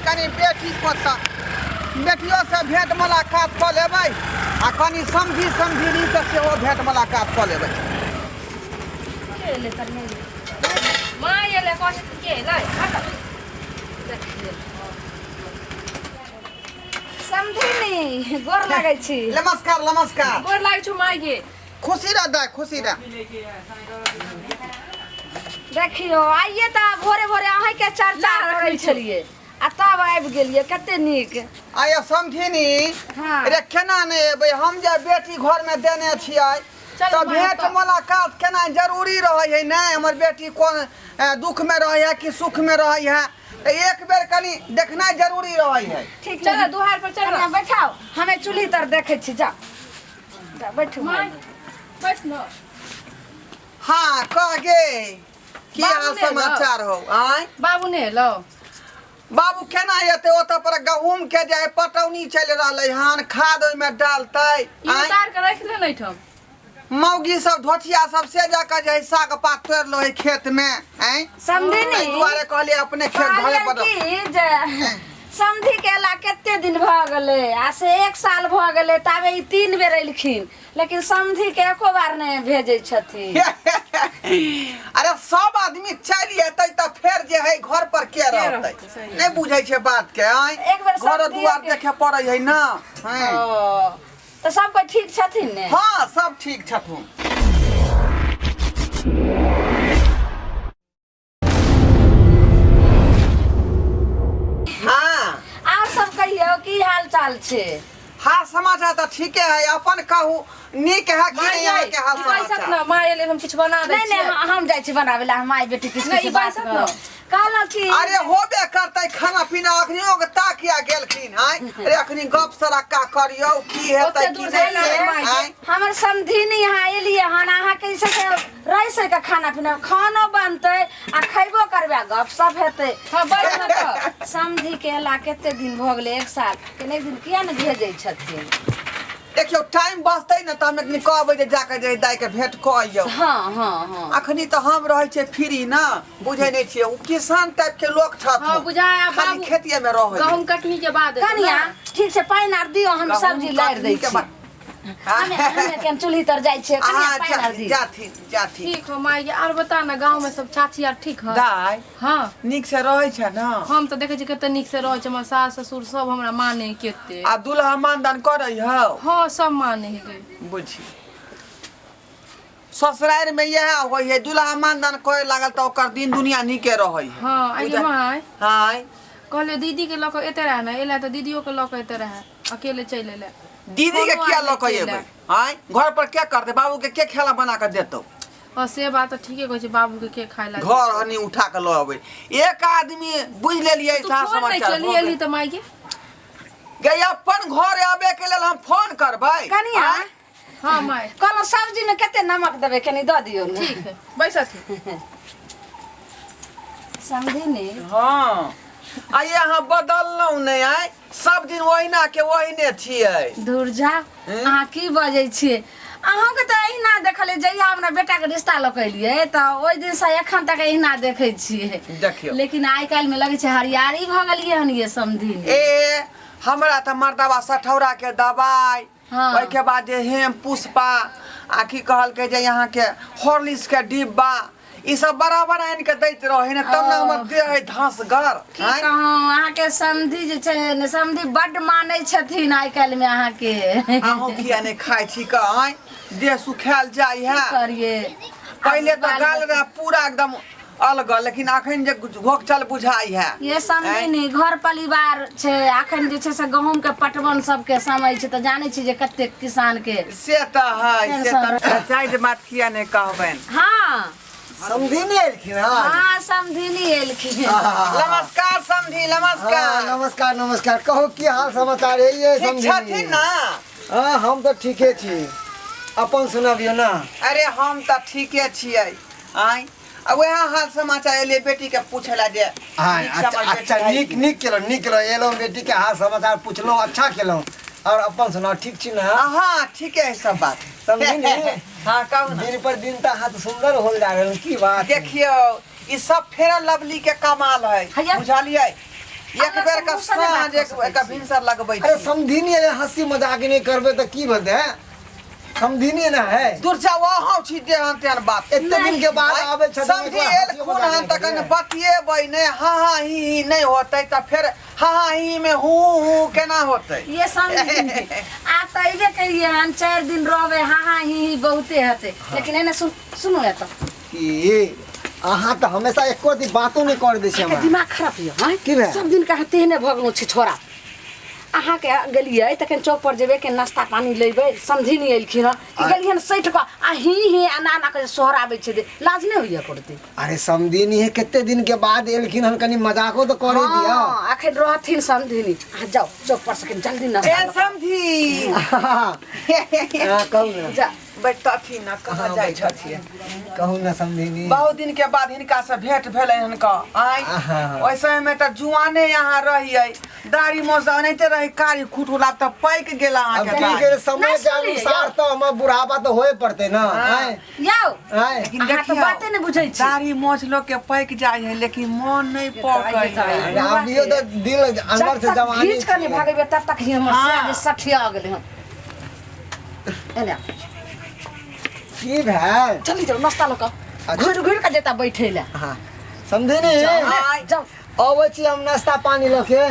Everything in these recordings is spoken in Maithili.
कनि बेटी कतऽ, बेटियोसँ भेँट मुलाकात कऽ लेबै आ कनि समधि समधिनीसँ सेहो भेँट मुलाकात कऽ लेबै। के एलै कनिया ये? माँ एलै, कहै छथिन के एलै? समधिनी, गोर लगै छी। नमस्कार नमस्कार। गोर लागै छौ माय गे। खुशी रह दाय, खुशी रह। देखियौ, आइए तऽ भोरे भोरे अहाँके चर्चा करै छलियै आ तब आबि गेलियै, कते नीक। आय समधिनी। हाँ। अरे केना नहि एबै, हम जे बेटी घरमे देने छियै चल तऽ माँ, भेंट तऽ- मुलाकात केना जरूरी रहै है नहि? हमर बेटी कोन दुखमे रहै है कि सुखमे रहै है, तऽ एक बेर कनि देखनाइ जरूरी रहै है। ठीक। चल दुहार पर चल। कनिया बैठाउ, हमे चूल्ही तर देखै छी। जाउ जाउ, बैठू। माय बैठ न। हाँ कह गे, की बाबू हाल ने एलौ? समाचार हो? आँय बाबू ने एलौ? बाबू केना एतै? ओतऽ पर गहूम के जे है पटौनी चलि रहलै हन, खाद ओहिमे डालतै। ई आँय उतार के राखि ले ने एहिठाम। मौगी सब धोतिया सब से जाके जे है साग पात तोड़ि लो है खेत में। आँय समधिनी, एहि दुआरे कहलियै अपने खेत घरे कहलियनि पर। कि जे समधि के एला कते दिन भऽ गेलै आ से एक साल भऽ गेलै, ताबे ई 3 बेर एलखिन, लेकिन समधि के एको बार नहि भेजै छथिन। अरे सब आदमी चलि एतै तऽ फेर जे है घर पर के रहतै? रहतै, सही। नहि बुझै छै बात के? आँय एक बेर घर समधियो दुआर के- देखे पड़ै है ना। हँ। ओ, तऽ सब कोइ ठीक छथिन ने? हाँ सब ठीक छथुन। हाँ। आर सब कहियौ, की हाल चाल छै? हाल समाचार तऽ ठीके है, अपन कहू, नीक है कि माय नहीं अहाँके हाल ई बैसत समाचार? न, माय एलै, हम किछु बना दै नहि नहि छियै। हम जाइ छी बनाबै लए, हम माय बेटी किछु नहि, किछु ई बात बैसत करब। न। कहलहुँ कि अरे होबे करतै खाना पीना, अखनी ओके ताकिया गेलखिन हैं। अरे अखनी गप सड़क्का करियौ, की हेतै ओते की दूर नहि जाय से, ने माय। आँय? हमर समधिनी यहाँ एलियै हन, अहाँके जे छै से रहि सहि कऽ खाना पीना खानो बनतै आ खयबो करबै आ गप सप हेतै। हँ बैठ न तऽ। समधि के एला कते दिन भऽ गेलै, एक साल, कने दिन किया ने भेजै छथिन? देखियौ, टाइम बचतै ने तऽ हम एकनी कहबै जे जाके जे दाइ के भेंट कऽ अइयौ। हँ हँ हँ। अखनी तऽ हम रहै छियै फ्री ना, बुझै नहि छियै, ओ किसान टाइप के लोक छथुन। हँ, बुझाय आ खाली बाबू- खेतिये मे रहै है। गहूम कटनी के बाद एतै कनिया ने? ठीक छै, पानि आर दियौ, हम गहूम सब्जी लारि दै कटनी के छी। बाद- हमे केन चूल्ही तर जाइ छियै, कनिया अहाँ पानि आर दियौ। जाथिन जाथिन। ठीक हो माय गे, आर बता न, गाँव में सब चाची आर ठीक है? दाइ हाँ। नीक से रहै छै ने? हम तऽ देखै छी कते नीक से रहै छै, हमर सास ससुर सब हमरा माने कते। आ दुल्हा मानदान करै हौ? हाँ सब माने है गे। बुझी, ससुरारि में इएह होइ है, दुल्हा मानदान करे लागल तऽ ओकर दिन दुनिया नीके रहै है। हाँ आइए माय। हाँ। कहलियै दीदी के लऽ कऽ एते रहे ने, एलै तऽ दीदियो के लऽ कऽ एते रहे, अकेले चलि एलै। दीदी के फोनो किया आर लऽ कऽ नहि एबै? केलक। आँय घर पर के करतै, बाबू के के खेला बना कऽ देतौ? हँ से बात तऽ ठीके कहै छै, बाबू के के खाय ला? घर हनी उठा कऽ लऽ अबै एक आदमी, बुझि लेलियै? तू सार फोन नहि समाचार केली? भऽ एली गेल। तऽ माय गे। गे अपन घर आबे के लेल हम फोन करबै? कनिया। आँय? हाँ माय। कहलहुँ सब्जीमे कते नमक देबै, कनि दऽ दियौ ने। ठीक है, बैसथी। समधिनी। हँ आइ अहाँ बदललहुँ नहि, आइ सब दिन ओहिना के ओहिने छियै। दूर जा, अहाँ की बजै छियै? अहूँके तऽ एहिना देखलियै, जहिया हमरा बेटाके रिश्ता लऽ कऽ एलियै तऽ ओहि दिनसँ एखन तक एहिना देखै छियै। देखियौ। लेकिन आइ काल्हिमे लगै छै हरियारी भऽ गेलियै हन ये समधिनी। ए हमरा तऽ मर्दबा सठौरा के दबाइ, ओहिके बाद जे हेम पुष्पा आ की कहलकै जे यहाँके हॉर्लिक्स के डिब्बा, ई सब बराबर आनि के दैत रहे ने, तब ने हमर देह है धंसगर। की आँय? कहूँ, अहाँके समधि जे छै ने, समधि बड्ड मानै छथिन आइ काल्हिमे अहाँके। अहूँ किया नहि खाइ छी के? आँय देह सुखायल जाइ की है। करियै, पहिले तऽ बाल गाल रहे पूरा एकदम अलग, लेकिन अखन जे घोकचल बुझाइ है। ये समझी, घर परिवार छै, अखन जे छै से गहूँम के पटवन सबके समय छै, तऽ जानै छी जे कते किसान के से तऽ है, से टेंशन। तऽ चारि बात किया नहि कहबनि। हाँ। समधी नहि एलखिन हँ? हाँ समधिनी एलखिन। नमस्कार समधी। हाँ, नमस्कार। नमस्कार नमस्कार, कहू की हाल समाचार है ये? ठीक समधी छथिन ना? हाँ हम तऽ ठीके छी, अपन सुनबियौ ना। अरे हम तऽ ठीके छियै। आँय आ वएह हाल समाचार एलियै बेटी के पूछे ला जे हाँ नीक अच्छा समझ बेटी अच्छा है नीक की? नीक केलहुँ, नीक केलहुँ एलहुँ, बेटीके हाल समाचार पुछलहुँ, अच्छा केलहुँ। और अपन सुनाउ, ठीक छी ना? हाँ ठीके है सब बात। समझी ने? हाँ कहू ना। दिन पर दिन तऽ हाथ सुंदर होल जा रहल, की बात? देखियौ, ई सब फेर लवली के कमाल है। हैया। बुझलियै? एक बेर के साँझ एक एक भिनसर लगबै अरे छी। समधिनी अरे हंसी मजाक नहीं करबे तऽ की भेतै हैं? समधिनी ना है दूर जाओ अहाँ छी देहन तेहन बात एते दिन के बाद आबै छथिन समझी एल खून हन तखन बतियेबै नहि हाँ हाँ ही ही नहि होतै तऽ फेर हाँ हाँ ही में हूँ हूँ केना होतै ये समझी आ तऽ अयबे कहिए हन 4 दिन रहबै। हाँ हाँ ही ही बहुते हेतै, लेकिन एने सुन, सुनू एतऽ। की अहाँ तऽ हमेशा एको दिन बातो नहि कर दै छै हमरा। दिमाग खराब यऽ हँ? की भेल? सब दिन के अहाँ तेहने भऽ गेलहुँ छी छोरा। अहाँके गेलियै तखन चौक पर जेबै के नाश्ता पानी लेबै, समझी नहि एलखिन हँ कि गेलियै हन सटि कऽ आ ही ही आ ना ना के सोहराबै छै, लाज नहि होइए करते? अरे समधिनी है, कते दिन के बाद एलखिन हन, कनी मजाको तऽ करे दिअ। हँ, अखन रहथिन समधिनी, अहाँ जाउ चौक पर से जल्दी नाश्ता ए लऽ कऽ। समझी। हाँ, कहू ने। जा। बैठतथिन ने कहाँ हाँ, जाइ बैठथिन। छथिन? कहू ने समधिनी। बहुत दिन के बाद हिनका से भेंट भेलै हनका आइ। आहा। ओहि समय में तऽ जुआने यहाँ रहियै, दाढ़ी मोछ एनाहिते रही, कारी खुटुला, तऽ पाकि गेल अब अहाँके की दाढ़ी। करे, समय नहि के सुनलियै अनुसार तऽ हमर बुढ़ापा तऽ होए पड़तै ने। आँय जाउ। आँय लेकिन अहाँ तऽ देखियौ, बाते नहि बुझै छी। दाढ़ी मोछ लोक के पाकि जाइ है, लेकिन मन नहि पकै है। अरे अभियो तऽ दिल अंदर जब से तक जवानी घीच कऽ नहि छियै। भगेबै तब तक ही हमर हाँ। से सठिया गेलै हन। एने आ। की भेल? जल्दी जाउ नाश्ता लऽ कऽ। अच्छा। घुरि घुरि कऽ जेता बैठे लए। हाँ समधिनी। आँय। जाउ। अबै छी हम नाश्ता पानी लऽ के।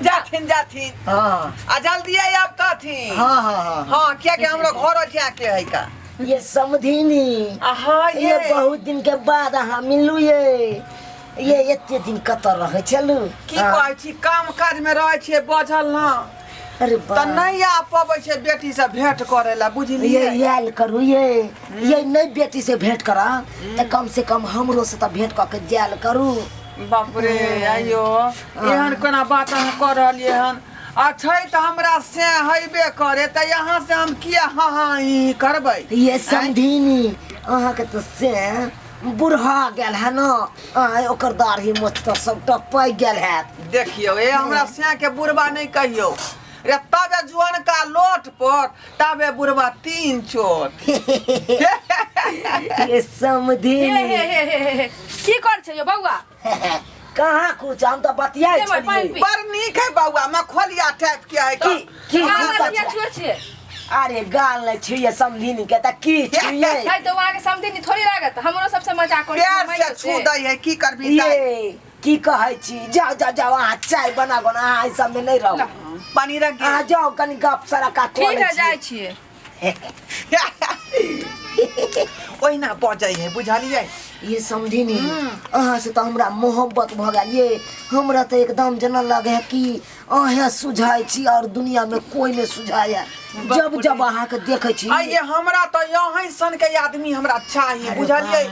जाथिन जाथिन। हाँ। आ जल्दी आब तथिन। हाँ हाँ हाँ। हाँ, कियाकि हमरा घर जाके है का। ये समधिनी। हाँ। ये ये बहुत दिन के बाद अहाँ मिललू। ये एते दिन कतऽ रहै छलू? की कहै छी, काम काज में रहै छियै बझल ना। अरे तऽ बा नहि आ पबै छै बेटी से भेंट करे ला। ये बुझलियै? आयल करू। ये नहीं बेटी से भेंट करा तऽ कम से कम हमरो से तऽ भेंट कऽ के जायल करू। बाप रे, आइयो एहन कोना बात अहाँ कऽ रहलियै हन? आ छै तऽ हमरा से हेबे करे, तऽ यहाँ से हम किया हाँ हाँ ही करबै? ये समधिनी, अहाँके तऽ से बुढ़ा गेल है न आय, ओकर दाढ़ी मोछ तऽ सबटा पाकि गेल हैत। देखियौ, ए हमरा से के बुढ़बा नहि कहियौ रे, तबे जुअनका लोट पर तबे बुढ़बा तीन चोट। ये हे समधिनी। हे हे हे हे हे, की कर छै यो बौआ? कहाँ कुछ, हम तऽ बतियाइ लेबै, पानि छलियै। पी। बड़ नीक है बौआ, मखोलिया टाइप के है। की की अहाँ की किया छुए छियै? अरे गाल नहि छुइए समधिनी के तऽ की छुइए? नहीं तो वहाँ के समझी थोड़ी लागत, हमरो सबसे मजाक करै छै, प्यार माइयो से छू दै है, की करबी दाइ? ये की कहै छी, जाओ जाओ जाओ, अहाँ चाय बना गो, अहाँ एहि सबमे नहि रहू। पानी रख। अहाँ जाओ, कनि गप सड़का कऽ ठीक लै है। छी। जाइ छियै। ओहिना बजै है, बुझलियै? ये समधिनी, अहाँ से तऽ हमरा मोहब्बत भऽ गेल। ये हमरा तऽ एकदम जेना लगे है कि अहें सुझाइ छी और दुनिया में कोई नहीं सुझाए, जब जब अहाँके देखै छी। आइए, हमरा तऽ यहीं सन के आदमी हमरा चाही, बुझलियै?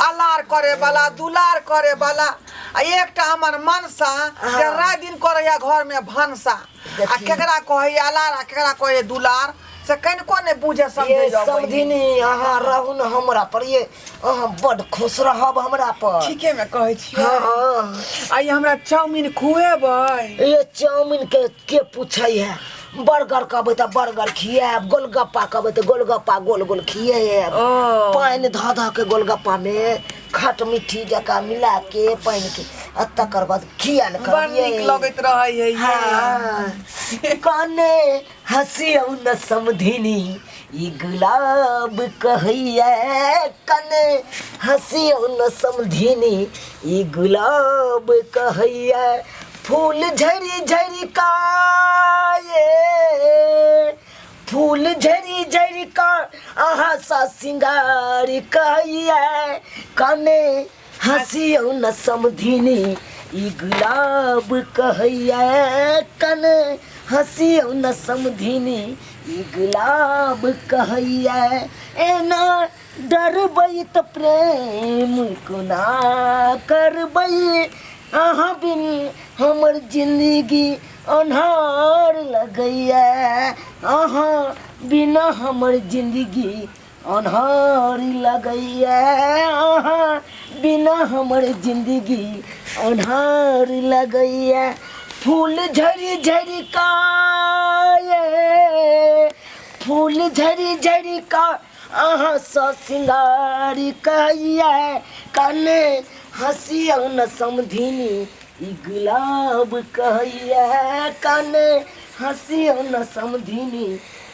अलार करे वाला, दुलार करे वाला, आ एकटा हमर मनसा जे राति दिन करैया घर में भनसा आ देखियौ। केकरा कहैया अलार आ केकरा कहैया दुलार, से कनिको नहि बुझे समझे ये अबै है। समधिनी, अहाँ रहू न हमरा पर, ये अहाँ बड खुश रहब हमरा पर। ठीके में कहै छियै? हाँ। आइ हमरा चाउमीन खुएबै? ये चाउमीन के पूछै है, बर्गर कहबै तऽ बर्गर खियाएब, गोलगप्पा कहबै तऽ गोलगप्पा गोल गोल खियाएब। ओ। पानि धऽ धऽ के गोलगप्पा में खट मिट्ठी जकाँ मिला के पानि के, आ तकर बाद खियाल बड़ नीक लगैत रहै है ये। हाँ, कने हँसियौ न समधिनी, ई गुलाब कहैया, कने हँसियौ न समधिनी, ई गुलाब कहैया, फूल झरि झरि का ये फूल झरि झरि का अहाँ सा सिंगार कहैया, कने हँसियौ न समधिनी, ई गुलाब कहैया, कने हँसियौ न समधिनी, ई गुलाब कहैया, एना डरबै तऽ प्रेम कोना करबै, अहाँ बिन हमर जिंदगी अन्हार लगैया, अहाँ बिना हमर जिंदगी अन्हार लगैया, अहाँ बिना हमर जिंदगी अन्हार लगैया, फूल झरि झरि का ये फूल झरि झरि का अहाँ सँ सिंगार कहैया, कने हँसियौ न समधिनी, ई गुलाब कहैया काने हँसियौ न समधिनी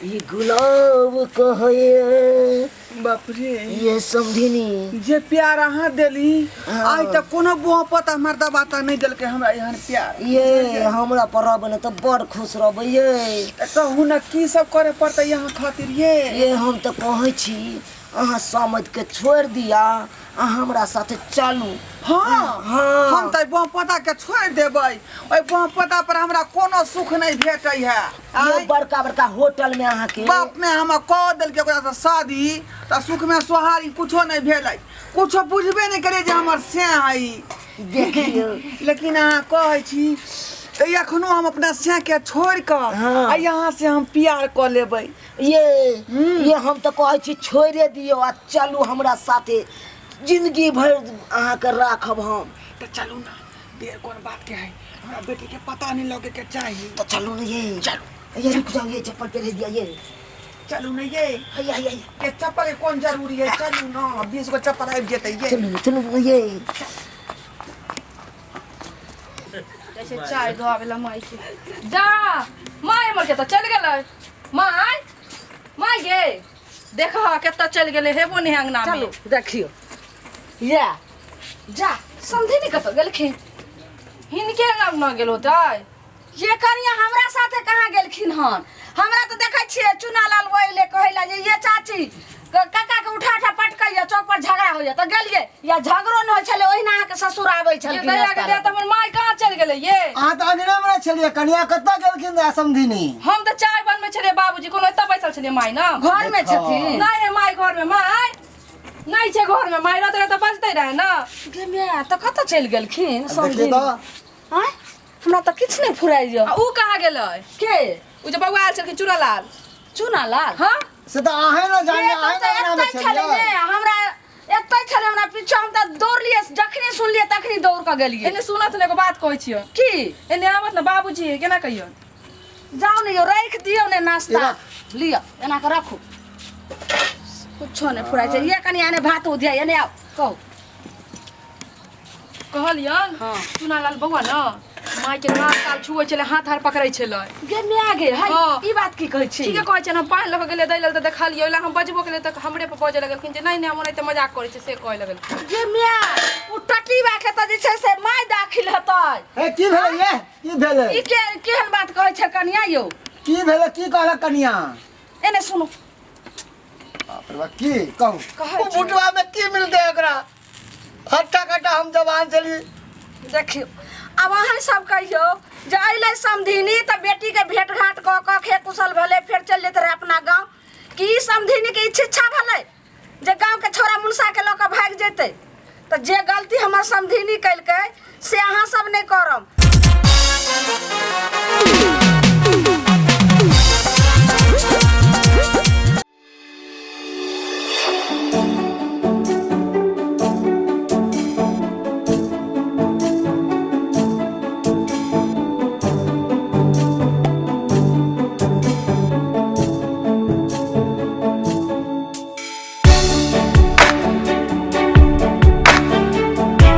ई गुलाब कहैया। बाप रे, ये समधिनी, जे प्यार अहाँ देली हाँ। आइ तक कोनो बुआ पता मर्दा बाता नहीं देलकै हमरा एहन प्यार। ये हमरा पर रहबै ने तऽ बड़ खुश रहबै ये। तऽ कहू ने की सब करे पड़तै यहाँ खातिर ये? ये हम तऽ कहै छी अहाँ समझ के छोड़ि दिया आ हमरा साथे चलू। हाँ। हाँ। हम तऽ बुआ पता के छोड़ि देबै, ओहि बुआ पता पर हमरा कोनो सुख नहीं भेटै है। ये बड़का बड़का होटल में अहाँ के बाप में हम कह देलकै ओकरा से शादी तऽ सुख में सोहारी कुछो नहीं भेलै, कुछो बुझबे नहीं करे जे हमर से है। देखियौ। लेकिन अहाँ कहै छी तऽ एखनो हम अपना से के छोड़ि कऽ हाँ। आ यहाँ से हम प्यार कऽ लेबै। ये हम तऽ कहै छी छोड़िए दियौ आ चलू हमरा साथे, जिंदगी भरि अहाँके राखब हम। तऽ चलू ना, देर कोन बात के है, हमरा बेटी के पता नहीं लगे के चाही। तऽ चलू ने ये। चलू। ये रुक जाओ, ये चप्पल पहने दिया ये। चलू ने ये। हैया, हैया, हैया। ये चप्पल के कोन जरूरी है, चलू ना, 20 गो चप्पल आबि जेतै ये। चलू, चलू ने ये। जैसे चाय धोआवे ला माई के जा, माय हमर के तऽ चलि गेलै। माय, माय गे, देख कतऽ चलि गेलै, हेबो नहि अंगना में। चलू देखियौ या जा समझे नहीं कतऽ गेलखिन। हिनके अंगना में न गेल होतै। ये कनिया हमरा साथे कहाँ गेलखिन हन? हमरा तऽ देखै छियै चुना लाल ओइले कहै ला जे ये चाची काका के उठा उठा पटकैया, चौक पर झगड़ा होइया तऽ गेलियै, या झगड़ो नहि होइ छलै, ओहिना अहाँके ससुर आबै ये छलखिन। दया के रास्ता दया, तऽ हमर माय कहाँ चलि गेलै ये? अहाँ तऽ अंगना में छलियै, कनिया कतऽ गेलखिन रहए समधिनी? हम तऽ चाय बनबै छलियै बाबूजी, कोनो एतऽ बैसल छलियै माय ना? घर में देखो। छथिन। नहि है माय घर में, माय नहि छै घर में, माय रहतै तऽ बजतै रहै ना। गे माय, तऽ कतऽ चलि गेलखिन देखियौ समधिनी? तऽ। आँय, हमरा तऽ किछु नहि फुराइया। आ ऊ कहाँ गेलै? के? ऊ जे बौआ आयल छलखिन चूड़ालाल। चूनालाल? हाँ। से तऽ अहें ने जानी, ये अहें तऽ ने अंगना में एतै छलै छलियै। ने, हमरा एतै छलै, हमरा पीछा हम तऽ दौड़लियै, जखनी सुनलियै तखनी दौड़ कऽ गेलियै। एने सुनत ने एगो बात कहै छियौ। की? एने आबत ने बाबूजी, केना कहियौ? जाउ ने यौ, राखि दियौ ने नाश्ता। राख। लिअ, एना कऽ राखू। कुछो नहि फुराइ छै। ये कनि एने भात उधिया, एने आउ, कहू। कहलियन हाँ। चुनालाल बौआ न माय के नाक ताल छुअै छलै, हाथ हार पकड़ै छलै। गे माय गे, है हाँ। ई बात की कहै छी? ठीके कहै छियनि, हम पानि लऽ कऽ गेलियै दै लेल तऽ देखलियै, ओहि लए हम बजबो केलियै तऽ हमरे पर बजऽ लगलखिन जे नहि नहि हम ओनाहिते मजाक करै छियै, से कहै लगलखिन। गे माय, उ टटीबा के तऽ जे छै से माय दाखिल हेतै। हे की भेलै ये? की भेलै? ई के केहन बात कहै छै कनिया यौ? की भेलै, की कहलक कनिया? एने सुनू। बाप रे बाप, की कहू? कहै ओ छी। बुटवा में की मिलतै ओकरा? हट्टा कट्टा हम जवान छली। देखियौ आब अहाँ सब कहियौ जे अइलै समधिनी तऽ बेटी के भेंट घाट कऽ कऽ खे कुशल भेलै, फेर चलि जेतै रहै अपना गाँव। कि ई समधिनी के इच्छा भेलै जे गाँव के छौड़ा मुनसा के लऽ कऽ भागि जेतै? तऽ जे गलती हमर समधिनी केलकै से अहाँ सब नहि करब।